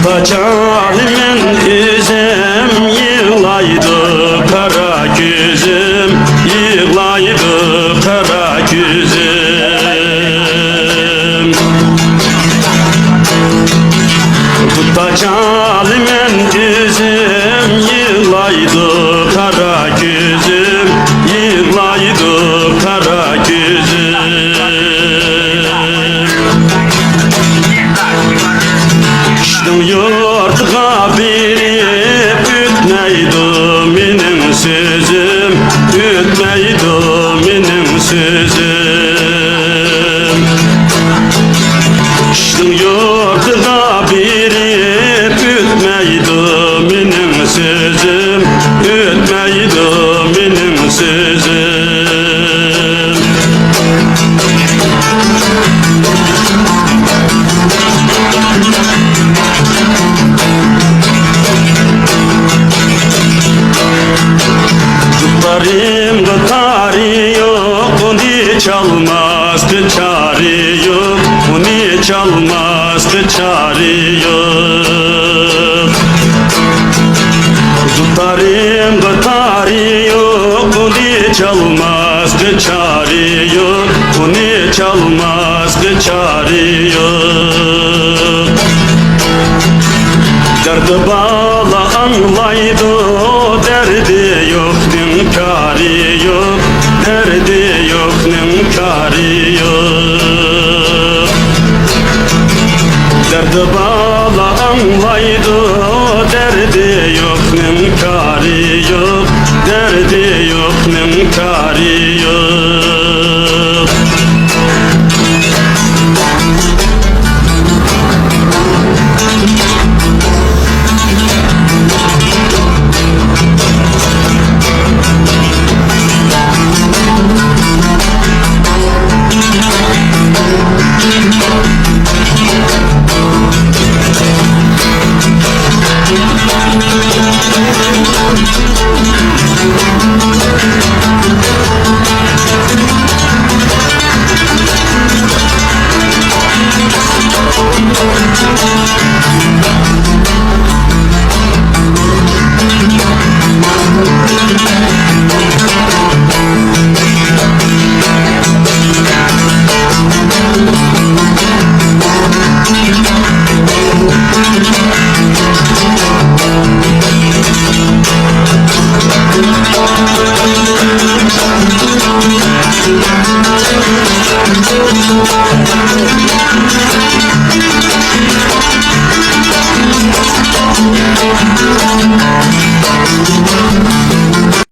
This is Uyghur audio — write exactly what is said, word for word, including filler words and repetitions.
قاچان مەن ئۆزۈم يىغلايدۇ قارا كۆزۈم، يىغلايدۇ قارا كۆزۈم. قاچان مەن ئۆزۈم يىغلايدۇ قارا كۆزۈم، يىغلايدۇ قارا كۆزۈم. كىشىنىڭ يۇرتىغا بېرىپ ئۆتمەيدۇ مېنىڭ سۆزۈم، ئۆتمەيدۇ مېنىڭ سۆزۈم. كىشىنىڭ يۇرتىغا بېرىپ ئۆتمەيدۇ مېنىڭ سۆزۈم، ئۆتمەيدۇ مېنىڭ سۆزۈم. دۇتارىمغا تارى يوق، ئۇنى چالماسقا چارە يوق، ئۇنى چالماسقا چارە يوق. دۇتارىمغا تارى يوق، ئۇنى چالماسقا چارە يوق، ئۇنى چالماسقا چارە يوق. دەردى بالا ئاڭلايدۇ، دەردى يوقنىڭ كارى يوق، دەردى يوقنىڭ كارى يوق. دەردى بالا ئاڭلايدۇ، دەردى يوقنىڭ كارى يوق، دەردى يوقنىڭ كارى يوق.